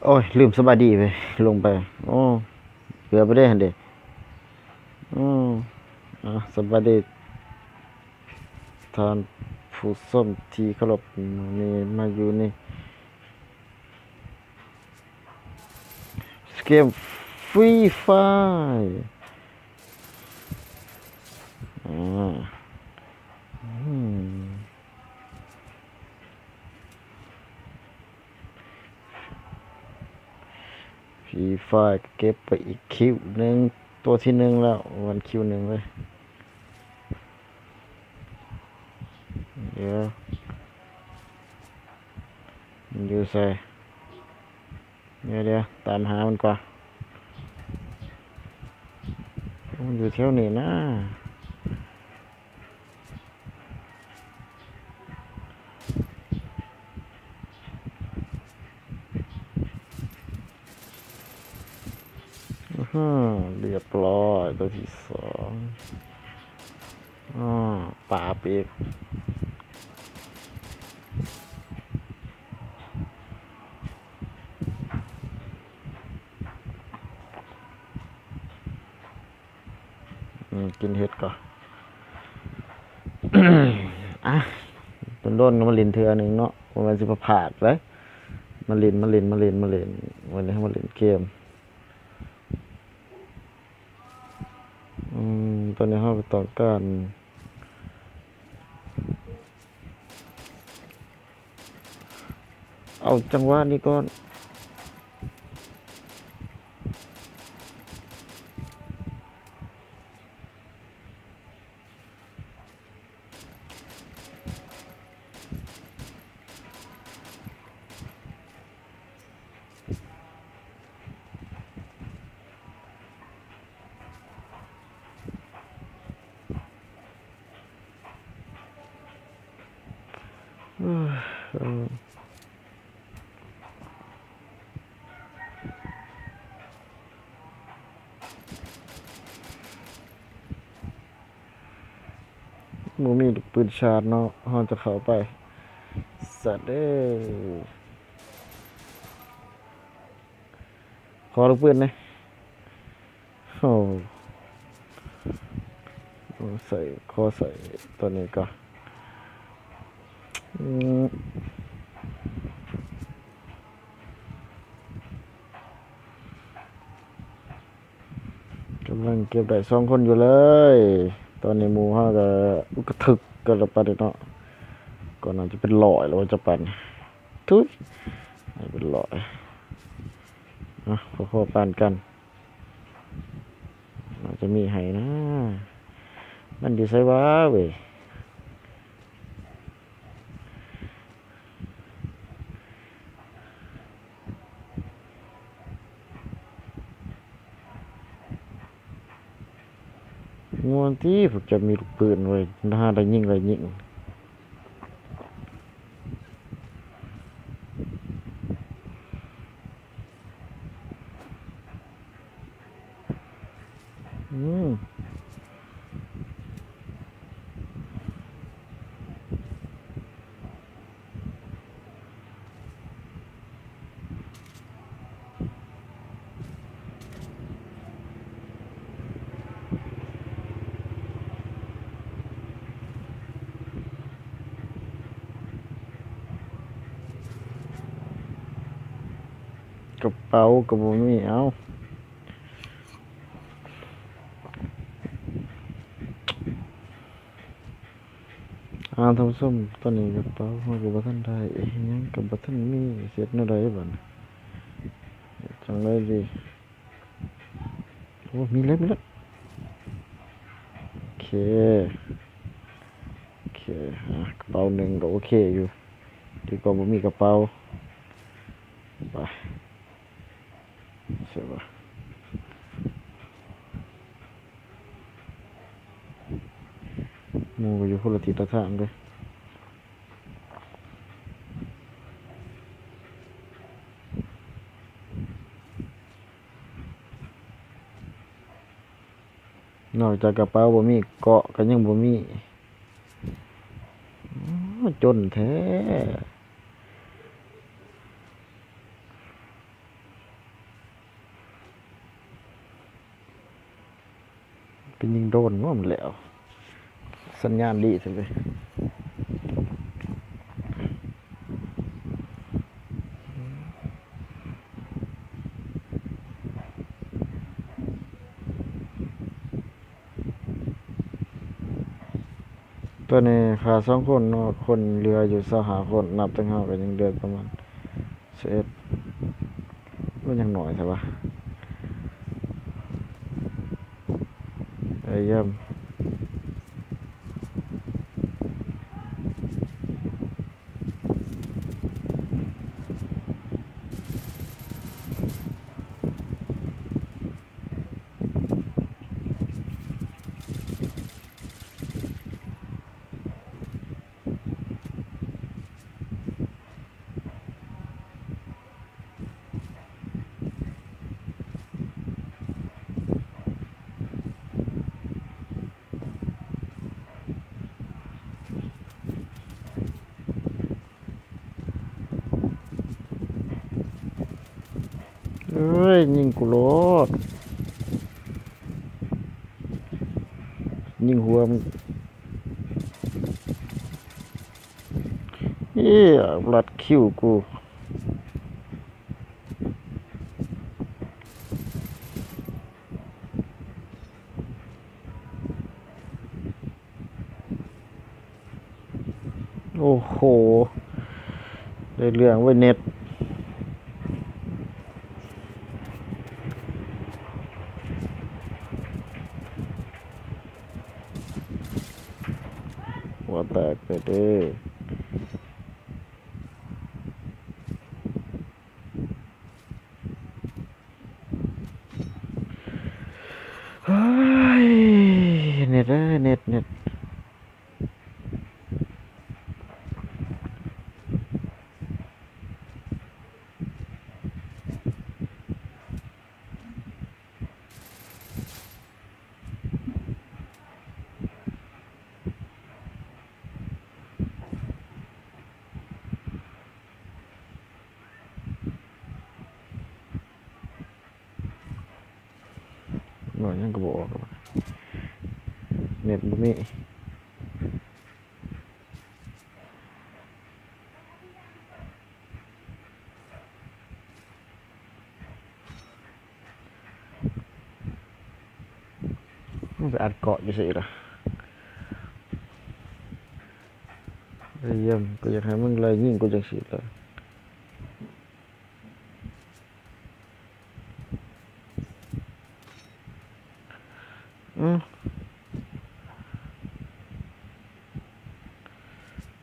ໂອ້ຍ ລືມສະບາຍດີເວີຍ ລົງໄປ. ໂອ້ ເກືອບໄປເດ້ຫັ້ນເດ. ອືມ ອ່າ ສະບາຍດີທ່ານຜູ້ຊົມທີ່ເຄົາລົບ. ມື້ນີ້ມາຢູ່ໃນເກມຟຣີຟາຍ. ອືມ ອືມ ຟຣີຟາຍເກັບໄປອີກຄິວໜຶ່ງ ຕົວທີໜຶ່ງແລ້ວ ວັນຄິວໜຶ່ງເລີຍ. ດຽວ ມັນຢູ່ໃສ? ດຽວໆ ຕາມຫາມັນກ່ອນ. ມັນຢູ່ແຖວນີ້ນະ. ອືຮຶ ລຽບຮ້ອຍ ຕົວທີສອງ. ອາ ປາບອີກ. ອືມ ກິນເຫັດກ່ອນ. ອ່ະ ດົນໆ ກໍມາຫຼິ້ນເທື່ອໜຶ່ງເນາະ ບໍ່ແມ່ນຊິມາພາດເດ້. ມາຫຼິ້ນ ມາຫຼິ້ນ ມາຫຼິ້ນ ມາຫຼິ້ນ ມື້ນີ້ເຮົາມາຫຼິ້ນເກມ. ອືມ ຕອນນີ້ເຮົາກໍຕ້ອງການ ເອົາຈັງຫວະນີ້ກ່ອນ. ບໍ່ມີລູກປືນຊາດເນາະ ເຮົາຈະເຂົ້າໄປ ສັດເອີຍ. ຂໍລູກປືນແດ່. ໂອ້ ໃສ່ ຂໍໃສ່ຕົວນີ້ກ່ອນ. ອືມ ກຳລັງເກັບໄດ້ສອງຄົນຢູ່ເລີຍ. ຕອນນີ້ໝູ່ເຮົາກໍອຸກະທຶກກັນລະປານນີ້ເນາະ. ກໍໜ້າຈະເປັນຮ້ອຍແລ້ວວ່າຈະປານນີ້. ທຸຍ ໃຫ້ເປັນຮ້ອຍ. ເອົາ ພໍໆປານກັນ. ໜ້າຈະມີໃຫ້ນະ. ມັນຢູ່ໃສຫວາເວີຍ? ມ່ວນຕິ ພວກເຈົ້າມີລູກປືນເວີຍ ຫາໄດ້ຍິງໄດ້ຍິງ. ອືມ ກະເປົາກໍບໍ່ມີ ເອົ້າ. ອ່າ ທ່ານຜູ້ຊົມ ຕອນນີ້ກະເປົາເຮົາກໍບໍ່ທັນໄດ້ ອີ່ຫຍັງກໍບໍ່ທັນມີ ຊິເຮັດແນວໃດບາດນີ້ ຈັ່ງໃດດີ? ໂອ້ ມີແລ້ວ ມີແລ້ວ ໂອເຄ ໂອເຄ ອ່າ ກະເປົາໜຶ່ງກໍໂອເຄຢູ່ ດີກວ່າບໍ່ມີກະເປົາ ໄປ. ໃຊ່ບໍ່? ໝູ່ກໍຢູ່ຄົນລະທິດລະທາງເດ້. ນອກຈາກກະເປົາບໍ່ມີ ເກາະກໍຍັງບໍ່ມີ. ໂອ້ ຈົນແທ້. ໄປຍິງໂດຣນເນາະ ມັນແລ້ວ ສັນຍານດີແທ້ເວີຍ. ຕອນນີ້ຂ້າສອງຄົນເນາະ ຄົນເຫຼືອຢູ່ຊາວຫ້າຄົນ ນັບທັງເຮົາກໍຍັງເຫຼືອປະມານສິບເອັດ ໂອ້ຍ ຍັງໜ້ອຍແທ້ວະ ພະຍາຍາມ. ເອີຍ ຍິງກູໂລດ ຍິງຫົວມັນ ເອີຍ ລັດຄິວກູ. ໂອ້ໂຫ ໄດ້ເລື່ອງເວີຍເນັດ ຫົວແຕກເລີຍເດ້. ເຮີຍ ເນັດເອີຍ ເນັດ ເນັດ. ເວົ້າຫຍັງກໍບໍ່ອອກ ເນັດບໍ່ມີ. ມັນໄປອັດເກາະຢູ່ໃສລະ? ໄອ້ຢ້ຽມ ກໍຢາກໃຫ້ມຶງໄລ່ຍິງກູຈັ່ງຊີ້ລະ. ອືມ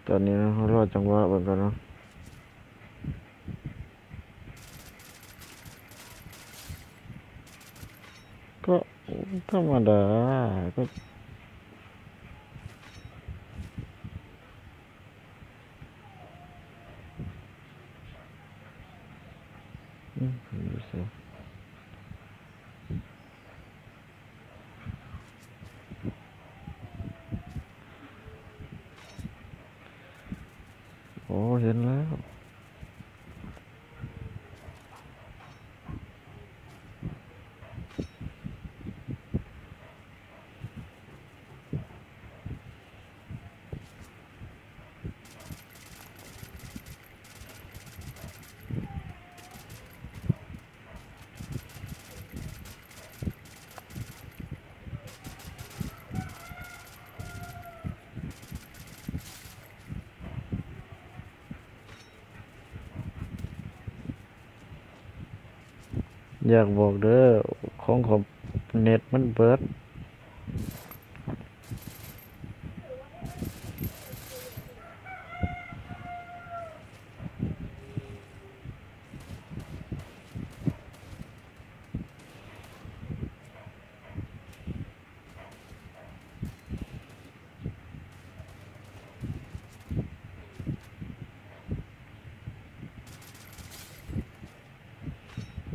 ຕອນນີ້ເຮົາລໍຈັງຫວະເບິ່ງກ່ອນເນາະ ກໍທຳມະດາ ກໍ ອືມ ຢູ່ໃສ? ໂອ້ ເຫັນແລ້ວ. ຢາກບອກເດີ ຂອງຂ້ອຍເນັດມັນເບິດ.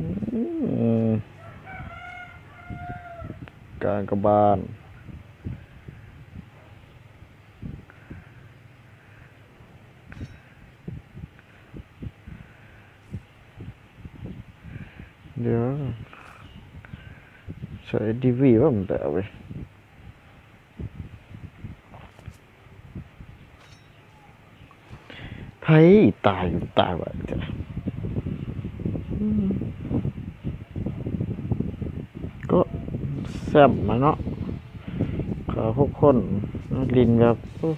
ອືມ ກາກະບານ ດຽວ ໃຊ້ເອັສດີວີບໍ່ ມັນແຕກເວີຍ. ໄຜຕາຍ ຕາຍວ່າແທ້ ອືມ ກໍແຊມມາເນາະ ເຂົາຫົກຄົນ ຫຼິ້ນແບບ ໂອ້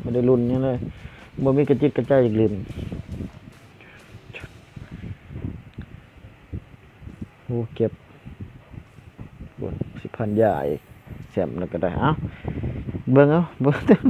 ບໍ່ໄດ້ລຸ້ນຫຍັງເລີຍ ບໍ່ມີກະຈິດກະໃຈຢາກຫຼິ້ນ. ໂອ້ ເກັບ ໂອ້ ຊິພັນຢາອີກ ແຊມແລ້ວກໍໄດ້ ເອົ້າ ເບິ່ງເອົາ ເບິ່ງ